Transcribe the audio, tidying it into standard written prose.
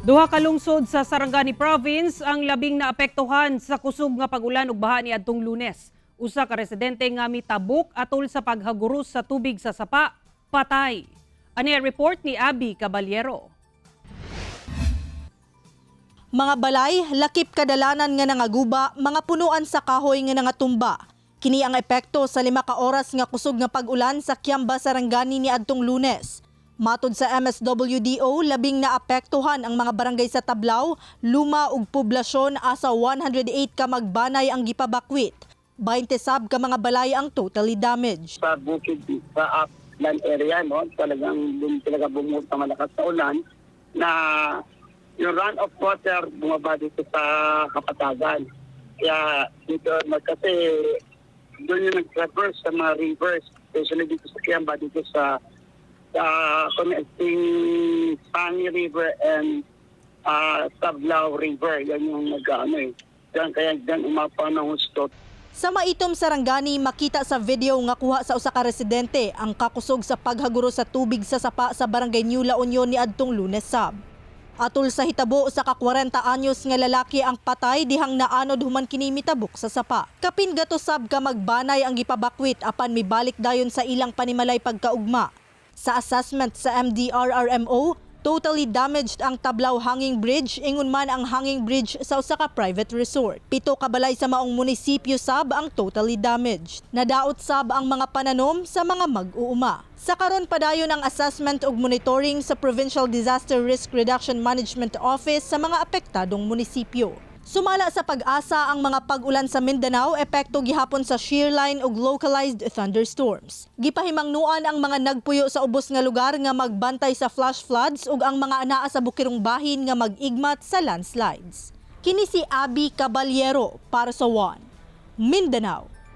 Duha ka lungsod sa Sarangani Province ang labing naapektuhan sa kusog nga pag-ulan ug baha niadtong Lunes. Usa ka residente nga mitabok atol sa paghaguros sa tubig sa sapa, patay. Ani ang report ni Abby Caballero. Mga balay, lakip kadalanan nga nangaguba, mga punuan sa kahoy nga nangatumba. Kini ang epekto sa 5 ka oras nga kusog nga pag-ulan sa Kiamba, Sarangani niadtong Lunes. Matod sa MSWDO, labing naapektuhan ang mga barangay sa Tablao, Luma ug Poblasyon asa 108 ka magbanay ang gipabakwit. 20 sab ka mga balay ang totally damaged. Sa bukid, sa upland area, no, talagang dun talaga bumuhos na malakas na ulan na yung run of water bumaba dito sa Kapatagan. Kaya dito, kasi doon yung nag-traverse sa mga rivers, especially dito sa Kiamba, dito sa connecting Pangi River and Tablao River. Yan yung nag-ano eh. Diyan, kaya diyan umapaw ng husto. Sa Maitum, Sarangani, makita sa video nga kuha sa usa ka residente ang kakusog sa paghaguro sa tubig sa sapa sa Barangay New La Union niadtong Lunes sab. Atol sa hitabo, usa ka 40 anyos nga lalaki ang patay dihang naanod human kini mitabok sa sapa. Kapin gato sab ka magbanay ang gipabakwit apan mibalik dayon sa ilang panimalay pagkaugma. Sa assessment sa MDRRMO, totally damaged ang Tablao Hanging Bridge, ingon man ang hanging bridge sa usa ka private resort. Pito ka balay sa maong munisipyo sab ang totally damaged. Nadaot sab ang mga pananom sa mga mag-uuma. Sa karon, padayon ang assessment ug monitoring sa Provincial Disaster Risk Reduction Management Office sa mga apektadong munisipyo. Sumala sa PAGASA, ang mga pag-ulan sa Mindanao epekto gihapon sa shear line ug localized thunderstorms. Gipahimangnuan ang mga nagpuyo sa ubos nga lugar nga magbantay sa flash floods ug ang mga anaa sa bukirong bahin nga mag-igmat sa landslides. Kini si Abby Caballero para sa One Mindanao.